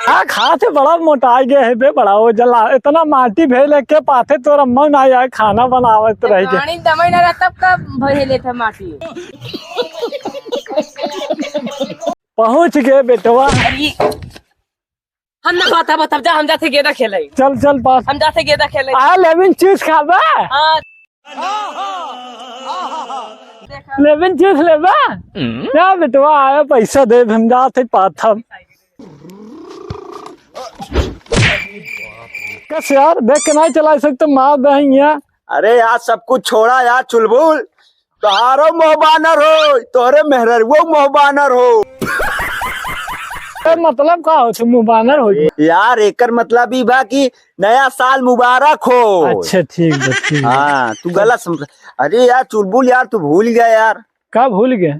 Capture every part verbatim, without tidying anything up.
आ, खाते बड़ा मोटाइ गए है बे, बड़ा वो जला, इतना माटी भेल है, के पाथे तोरा मन आ जाए, खाना बनावत रह गए। पानी दमाई ना रहता, कब भरे लेता माटी? पहुँच गए बेटवा। अरे, हम ना बात, बात, हम जा, हम जाते गेंदा खेले। चल, चल, पास। हम जाते गेंदा खेले। आ, लेमन जूस खाबा? हाँ। लेमन जूस लेबा? हम्म। ना बेटवा, आया पैसा दे, हम जाते पाथम। कस यार, देख के नहीं चला सकते, मार देंगे यार। अरे यार, सब कुछ छोड़ा यार, चुलबुल। तोहारो मुँह बानर हो, तोहरे मेहररुओ मुँह बानर हो। ए, मतलब का हो, तू मुँह बानर हो? यार, एकर मतलब ई बा कि नया साल मुबारक हो। अच्छा, ठीक बा, ठीक बा। हाँ, तू गलत समझ। अरे यार, चुलबुल यार, तू भूल गया यार। का भूल गए?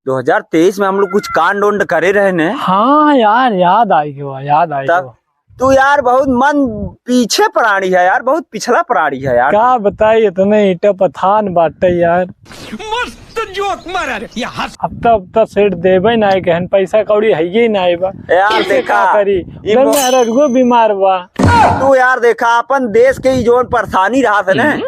दो हज़ार तेईस में हम लोग कुछ कांड ओंड करे रहे ने। हाँ यार, याद आइ गवा, याद आइ तब गवा। तू यार बहुत मन पीछे प्राणी है यार, बहुत पिछला प्राणी है यार। का बताई, इतने ईंटा पथान बाटे यार। मस्त जोक मारा रे, ये हंस। हफ्ता हफ्ता सेठ देबे ना कहन, पैसा कौड़ी है ही ना बा। यार कैसे देखा, का करी? ई ले मो- मेहररुओ बीमार बा। तू यार देखा, अपन देश के ई जोन परेशानी रहा था ना, हम्म।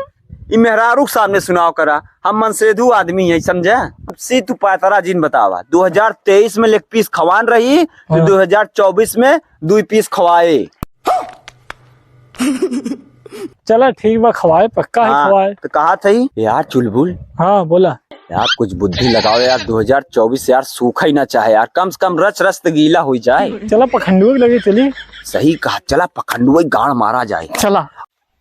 ई मेहरारू के सामने सुनाव करा। हम मनसेधू आदमी है, समझे? सी तू पातरा जिन बतावा, दो हज़ार तेईस में लेग पीस खवान रही, तो हाँ। दो हज़ार चउबीस में दुई पीस खवाए। चला ठीक बा, खवाए, पक्का है हाँ, खवाए। तो कहा थई यार चुलबुल। हाँ, बोला। यार कुछ बुद्धि लगाओ यार, दो हज़ार चउबीस यार सूखा ही ना चाहे यार, कम से कम रच रच तो गीला हो जाए। चला पखंडुआ के लगे चली। सही कहा, चला पखंडुआ गाड़ मारा जाए। चला।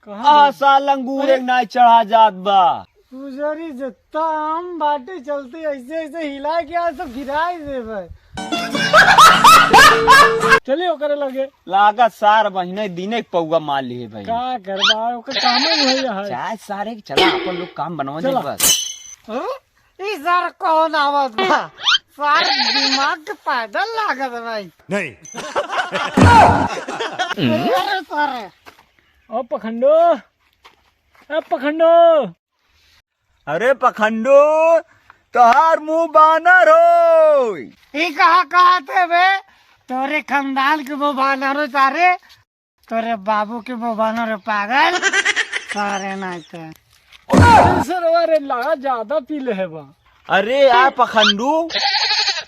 कहाँ आ बा? साल अंगूर अरे। एक नाई चढ़ा जात बा। पुजारी जितना आम बाटे चलते ऐसे ऐसे हिला के आज सब गिराई देबे। चलिए ओकरे लगे। लागत सार महीने दिने के पौवा मार लिए भाई। का करबा, ओकर कामे वही है। चाहे सारे के चला अपन लोग काम बनवा चला। जाए बस। हाँ? ई सार कौन आवत बा? सार दिमाग के पैदल लागत है भाई। नहीं। अरे सारे। ओ पखंडो, ए पखंडो। अरे पखंडो, तोहार मुंह बानर हो। ई कहा कहत है बे? तोरे खानदान के मुंह बानर हो सारे, तोरे बाबू के मुंह बानर हो पागल। सारे नाई ते। अरे सरवा रे, लगा ज्यादा पी ले है बा। अरे यार पखंडू,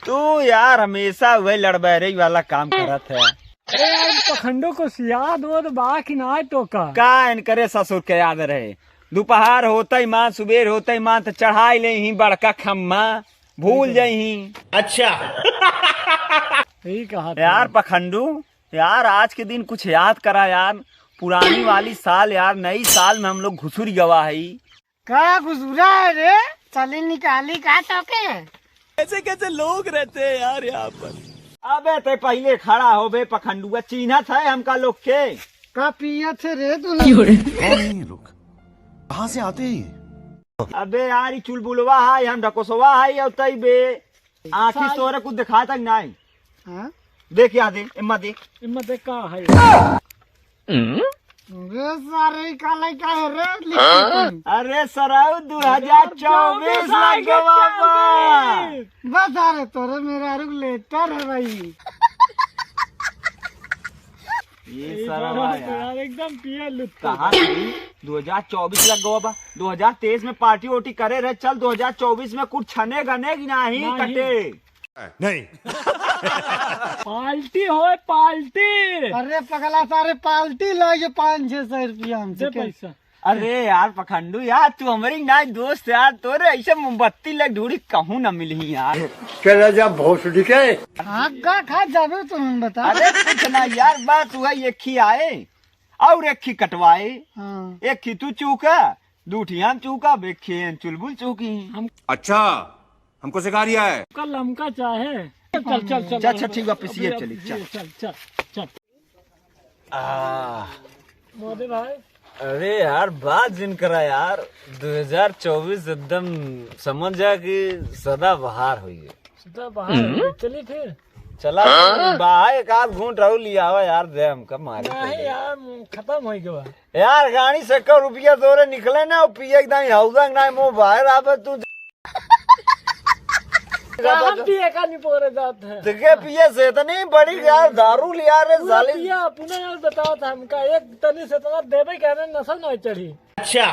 तू यार हमेशा वही लड़बहरे वाला काम करत है। अरे यार पखंडू, कुछ याद वाद बा कि ना तोका? का इनकरे ससुर के याद रहे? दोपहर होते ही मान, सुबेर होते ही मान, तो चढ़ाई ले ही बड़का खम्मा, भूल जाई ही। अच्छा। यही कहा था। यार पखंडू, यार आज के दिन कुछ याद करा यार, पुरानी वाली साल यार, नई साल में हम लोग घुसुर गवा है। का घुसुरा है रे? चली निकाली का तोके? कैसे कैसे लोग रहते हैं यार यहाँ पर। अबे ते पहिले खड़ा हो बे पखंडुआ, चीन्हत है हमका लोग के? का पियत है रे तू लोग? कौन है ये लोग? कहाँ से आते हैं ये? अबे यार, ई चुलबुलवा है, हम ढकोसवा है, और तई बे आँखी साल- तोरे कुछ दिखाता कि नहीं? हाँ? देख यहाँ दे, इम्मा देख। इम्मा देख का है? अरे सारे, ई का लइका है रे? लिखी तू। अरे सराऊ, दो हज़ार चउबीस लग गवा बा। बस अरे, तोरे मेहरारू के लेटर है भाई। ये ये सरवा बड़ा यार। यार, एकदम पिए लुत्ते। कहाँ से? दो हज़ार चउबीस लग गवा बा। दो हज़ार तेईस में पार्टी ओटी करे रहे, चल दो हज़ार चउबीस में कुछ छने गने की नाही नहीं। कटे। नहीं। पार्टी होए, पार्टी। अरे पगला सारे, पार्टी लागे पाँच छह सौ रुपया हमसे दे के। पैसा। अरे यार पखंडू यार, तू हमारी ना दोस्त यार, तोरे ऐसे मोमबत्ती लग ढूढ़ी कहूँ ना मिली यार। चला जा भोसड़ी के। हाँ, का खा जाबे तू, हम बता। अरे कुछ ना यार, बात हुआ एक ही आए और एक ही कटवाए। हाँ। एक ही तू चूका, दू ठी हम चूका, एक ही चुलबुल चूकी। हम अच्छा, हमको सिखा रिया है। कल हमका चाहे। चल, चल, चल, चल। अच्छा, ठीक बा, पिसिए अभी, चली, अभी चल। चल, चल, चल। आ। मोदी भाई। अरे यार, बात जिन करा यार, दो हज़ार चउबीस एकदम समझ जा कि सदाबहार होई है। सदाबहार होई है। चली फिर। चला, हाँ? बाहर एक आध घूंट और लियावा यार, दे हमका मारे नहीं पड़े। यार, खत्म होई गवा। यार, गाड़ी से एको रुपया तोरे निकले ना, और पिए के दाई हौदा के नाई मुंह बाहर आवे तू। हम पिए का नहीं बोले जात है। तुके पिए से इतनी बड़ी यार दारू लिया रे पूरा साले। पिया, अपना यार बताओ था हमका, एक तनी से इतना देवे के हमें नशा ना चढ़ी। अच्छा।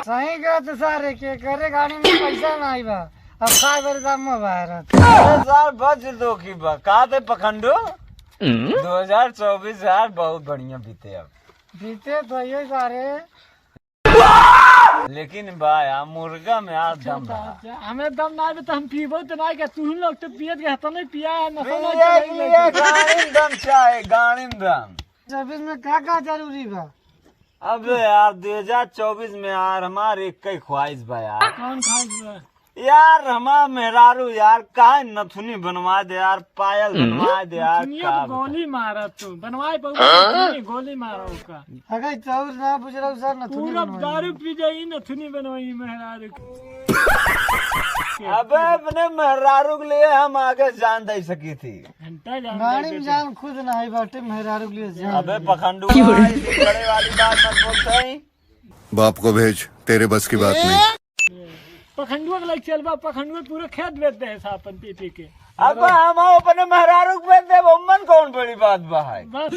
सही कहत सारे के करे गाड़ी में पैसा ना आई बा, अब खाए बरे दाम में बाहर। अरे सार बच दो की बा, का दे पखंडो? दो हजार चउबीस यार बहुत बढ़िया बीते अब। बीते तो ये सारे। लेकिन बा यार, मुर्गा में यार दम बा। अच्छा, हमें दम ना आवे तो हम पीबो तो ना, क्या तू लोग तो पियत गए, हतने पिया है, नशा ना पिए, चढ़े पिए, लेके। गाड़ी में दम चाहे, गाड़ी में दम। चउबीस में का का जरूरी बा? अब यार, दो हजार चउबीस में यार, हमार एक ही ख्वाहिश बा यार। कौन ख्वाहिश बा? यार, हमार मेहरारू यार, काहे नथुनी बनवा दे यार, पायल बनवा दे यार, नथुनिया का तो बताई? गोली मारा तू, बनवाए पाऊ हाँ? नथुनी, गोली मारा ओका। अगर चाउर ना बुझ रहा सर, नथुनी पूरा बनवाई। दारू पी जाई, नथुनी बनवाई मेहरारू की। अबे, अपने मेहरारू के लिए हम आगे जान दे सकी थी। घंटा जान गाड़ी दे में दे। जान खुद ना आई बाटे, मेहरारू के लिए जान अबे दे। पखंडू, क्यों रे? बड़े वाली बात मत बोलते हैं। बाप को भेज, तेरे बस की बात नहीं। पखंडुआ के लग चल बा, पखंडुआ पूरा खेत बेच दे है साहब अपन पी पी के। अब हम अपने मेहरारू के बेच देब, ओमन कौन बड़ी बात बा है? बस।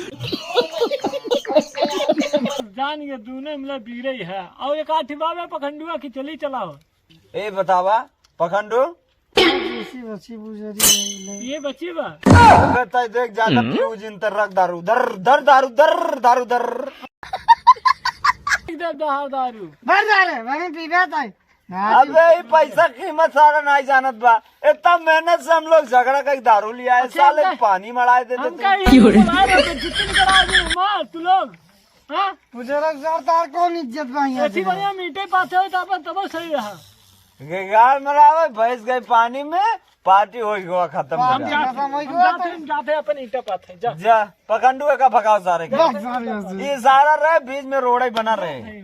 जान के दूने मिला बीरे ही है। और एक आठ बाबा पखंडुआ की चली चलाओ। ए बतावा, पखंडू, बची, बची बुझरी है, ले। ये बची बा? अबे तय देख, ज्यादा पीऊ जिन त रख दारू, दर, दर दारू, दर दारू, दर। एकदम दहा दारू। भर जा रे, वहीं पीबे तय। अबे, ई पैसा कीमत सारा नाहीं जानत बा। इतना मेहनत से हम लोग झगड़ा कई दारू लिया है, अच्छा, साले हम कहीं पानी मड़ाए देते हम थे। कहीं क्यों रे? बुलाए रहे थे, जितनी करा दी, मार तू लोग। हाँ? बुजुर्ग सर, तार कौन इज्जत बा यहाँ ऐसी पे? बढ़िया मीठे पाते हो तो अपन तबो सही रहा। गाय मरावे, भैंस गई पानी में, पार्टी हो गवा खत्म हो हम जा। जाते, खत्म हो हम गवा जाते, तो। हम जाते अपन ईंटा पाते, जा। जा, पखंडुआ का भगाओ सारे का। बस, बस, बस। ये सारा रहे, बीच में रोड़े बना रहे।